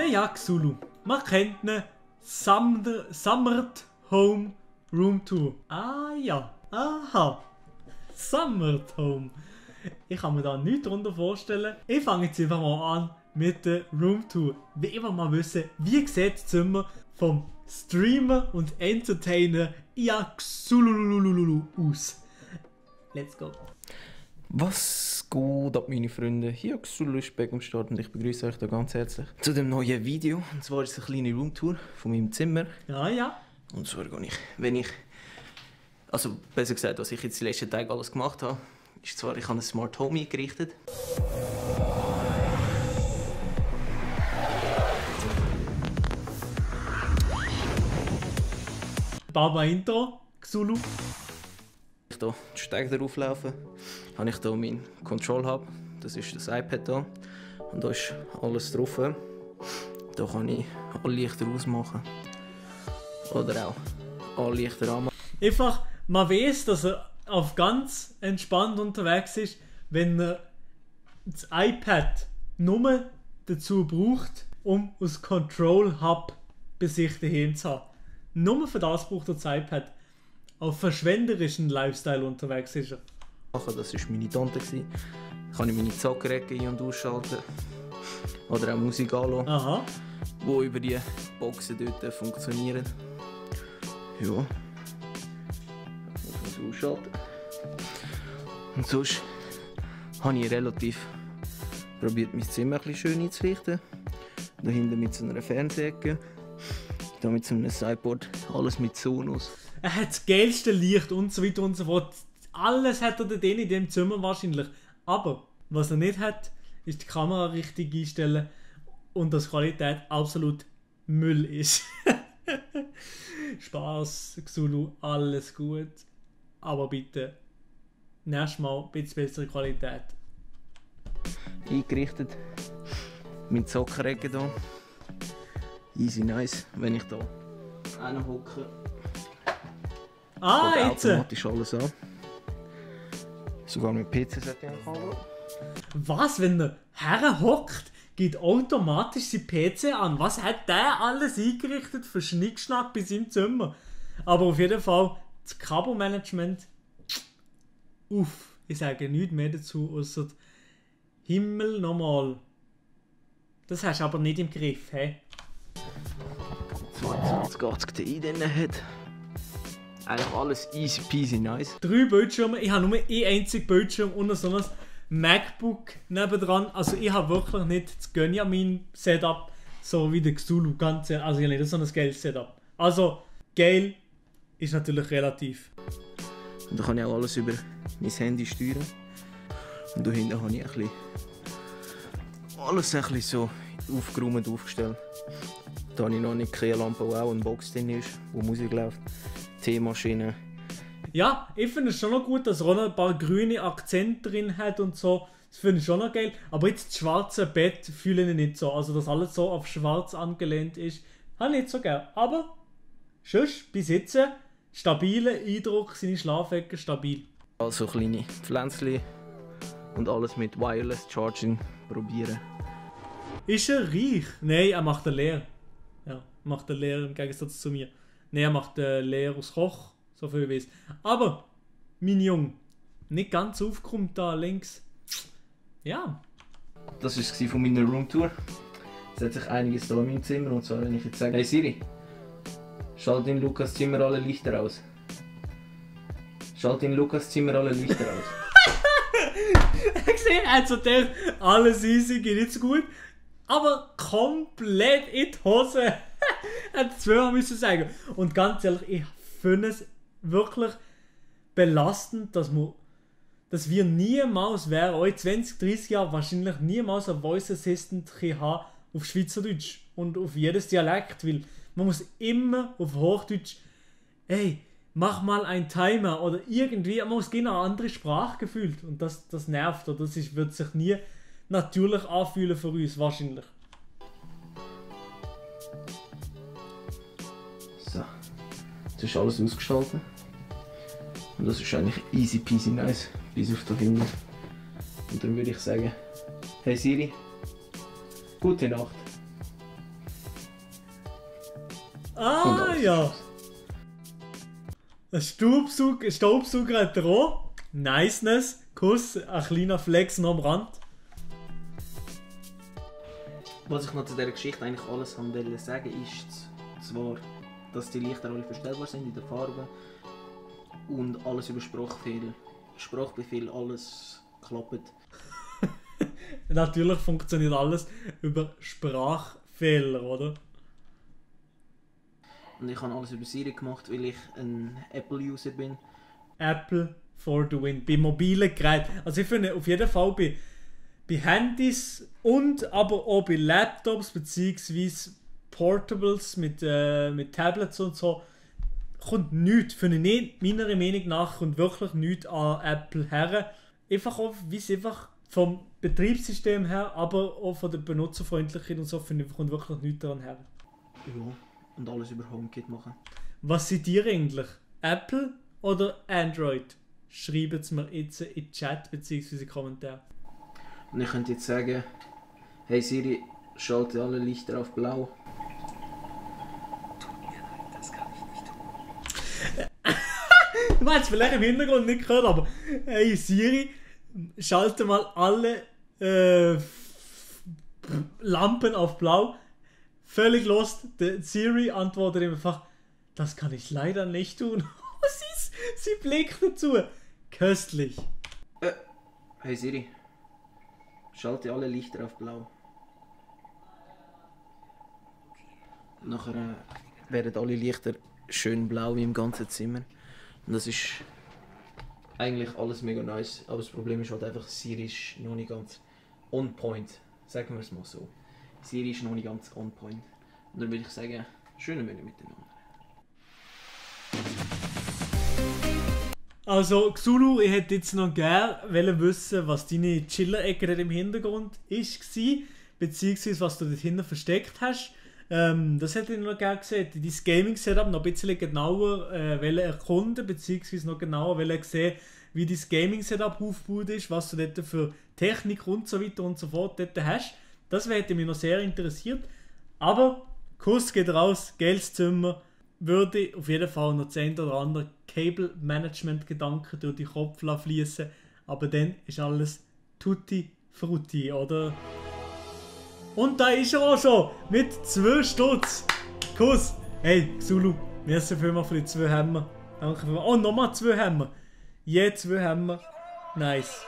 Der Jagd Zulu. Man kennt ihn. Summered Home Room Tour. Ah ja. Aha. Summered Home. Ich kann mir da nichts darunter vorstellen. Ich fange jetzt einfach mal an mit der Room Tour. Ich will mal wissen, wie sieht das Zimmer vom Streamer und Entertainer Jagd Zulu aus. Let's go. Was geht ab, meine Freunde? Hier Xulu ist back am Start und ich begrüße euch da ganz herzlich zu dem neuen Video. Und zwar ist es eine kleine Roomtour von meinem Zimmer. Ja. Und zwar gehe ich, also besser gesagt, was ich jetzt die letzten Tage alles gemacht habe, ist zwar, ich habe ein Smart Home eingerichtet. Baba Intro, Xulu. Ich hier die Steige darauf laufen, habe ich hier meinen Control Hub, das ist das iPad hier. Und da ist alles drauf. Da kann ich alle Lichter ausmachen. Oder auch alle Lichter anmachen. Einfach, man weiß, dass er auf ganz entspannt unterwegs ist, wenn er das iPad nur dazu braucht, um das Control Hub bei sich daheim zu haben. Nur für das braucht er das iPad. Auf verschwenderischen Lifestyle unterwegs ist er. Das war meine Tante. Da kann ich meine Zockerecke ein- und ausschalten. Oder auch Musik anlassen, Aha. die über die Boxen dort funktionieren. Ja. Das muss ich ausschalten. Und sonst habe ich relativ probiert, mein Zimmer ein bisschen schön einzurichten. Da hinten mit so einer Fernsehecke. Da mit so einem Sideboard, alles mit Sonos. Er hat das geilste Licht und so weiter und so fort. Alles hat er dort in dem Zimmer wahrscheinlich. Aber was er nicht hat, ist die Kamera richtig einstellen und dass die Qualität absolut Müll ist. Spaß, Xulu, alles gut. Aber bitte, nächstes Mal ein bisschen bessere Qualität. Eingerichtet. Mein Zockerecke hier. Easy nice, wenn ich hier hinhocke. Ah, Geht jetzt! automatisch alles an. Sogar mit PC-Setting kann. Was, wenn er herhockt, geht automatisch sein PC an? Was hat der alles eingerichtet für Schnickschnack bei seinem Zimmer? Aber auf jeden Fall, das Kabelmanagement, uff, ich sage nichts mehr dazu, außer Himmel nochmal. Das hast du aber nicht im Griff, hä? 2280 Ti drin hat. Eigentlich alles easy peasy nice. 3 Bildschirme, ich habe nur einen einzigen Bildschirm und so ein MacBook nebendran. Also ich habe wirklich nicht das Gönjamin-Setup, so wie der Xulu. Also ich habe nicht so ein geiles Setup. Also geil ist natürlich relativ. Und da kann ich auch alles über mein Handy steuern. Und da hinten habe ich ein bisschen alles ein bisschen so aufgeräumt aufgestellt. Da habe ich noch eine Ikea-Lampe, wo auch eine Box drin ist, wo Musik läuft. Teemaschine. Ja, ich finde es schon noch gut, dass er auch noch ein paar grüne Akzente drin hat und so. Das finde ich schon noch geil. Aber jetzt das schwarze Bett fühle ich nicht so. Also, dass alles so auf schwarz angelehnt ist, habe ich nicht so gern. Aber, sonst, bis jetzt, stabiler Eindruck, seine Schlafecke stabil. Also kleine Pflänzchen und alles mit Wireless Charging probieren. Ist er reich? Nein, er macht eine Lehre. Ja, macht eine Lehre im Gegensatz zu mir. Nein, er macht eine Lehre als Koch, so viel ich weiß. Aber, mein Junge, nicht ganz aufgekommen da links. Ja. Das war es von meiner Roomtour. Es hat sich einiges da in meinem Zimmer. Und zwar, wenn ich jetzt sage: Hey Siri, schalte in Lukas Zimmer alle Lichter aus. Schalte in Lukas Zimmer alle Lichter aus. Gesehen, er hat so gedacht, alles easy, geht nicht so gut. Aber komplett in die Hose. Hat es zweimal müssen sagen. Und ganz ehrlich, ich finde es wirklich belastend, dass wir niemals, wäre euch 20, 30 Jahre wahrscheinlich niemals ein Voice Assistant haben auf Schweizerdeutsch und auf jedes Dialekt, weil man muss immer auf Hochdeutsch, ey, mach mal einen Timer oder irgendwie, man muss eine andere Sprache gefühlt und das nervt oder wird sich nie natürlich anfühlen für uns, wahrscheinlich. So, jetzt ist alles ausgeschaltet. Und das ist eigentlich easy peasy nice, bis auf da hinten. Und dann würde ich sagen: Hey Siri, gute Nacht. Ah, ja. Ein Staubsauger hat er auch. Niceness. Kuss, ein kleiner Flex noch am Rand. Was ich noch zu dieser Geschichte eigentlich alles wollte sagen, ist zwar, dass die Lichter alle verstellbar sind in der Farbe und alles über Sprachbefehl, alles klappt. Natürlich funktioniert alles über Sprachfehler, oder? Und ich habe alles über Siri gemacht, weil ich ein Apple-User bin. Apple for the win. Bei mobilen Geräten. Also ich finde auf jeden Fall bei Handys und aber auch bei Laptops bzw. Portables mit Tablets und so kommt nichts, finde ich meiner Meinung nach, kommt wirklich nichts an Apple her. Einfach auch, wie es einfach vom Betriebssystem her, aber auch von der Benutzerfreundlichkeit und so, finde ich, kommt wirklich nichts daran her. Ja, und alles über HomeKit machen. Was seid ihr eigentlich? Apple oder Android? Schreibt es mir jetzt in den Chat bzw. in die Kommentare. Und ich könnte jetzt sagen, hey Siri, schalte alle Lichter auf blau. Tut mir leid, das kann ich nicht tun. Man hat es vielleicht im Hintergrund nicht gehört, aber hey Siri, schalte mal alle Lampen auf blau. Völlig lost. Der Siri antwortet ihm einfach, das kann ich leider nicht tun. Sie blickt dazu. Köstlich. Hey Siri, schalte alle Lichter auf blau. Nachher werden alle Lichter schön blau wie im ganzen Zimmer. Und das ist eigentlich alles mega nice. Aber das Problem ist halt einfach, Siri ist noch nicht ganz on point. Sagen wir es mal so. Siri ist noch nicht ganz on point. Und dann würde ich sagen, schönen Menü miteinander. Also Xulu, ich hätte jetzt noch gerne wissen, was deine Chiller-Ecke im Hintergrund war, beziehungsweise was du dort hinten versteckt hast. Das hätte ich noch gerne gesehen. Dein Gaming-Setup noch ein bisschen genauer erkunden, beziehungsweise noch genauer sehen, wie dein Gaming-Setup aufgebaut ist, was du dort für Technik und so weiter und so fort dort hast. Das hätte mich noch sehr interessiert. Aber Kuss geht raus, geiles Zimmer. Würde auf jeden Fall noch 10 oder andere Cable-Management-Gedanken durch den Kopf fließen. Aber dann ist alles tutti frutti, oder? Und da ist er auch schon mit 2 Stutz. Kuss. Hey, Xulu, merci vielmals für die 2 Hämmer. Danke vielmals. Oh, nochmal 2 Hämmer. Je 2 Hämmer. Nice.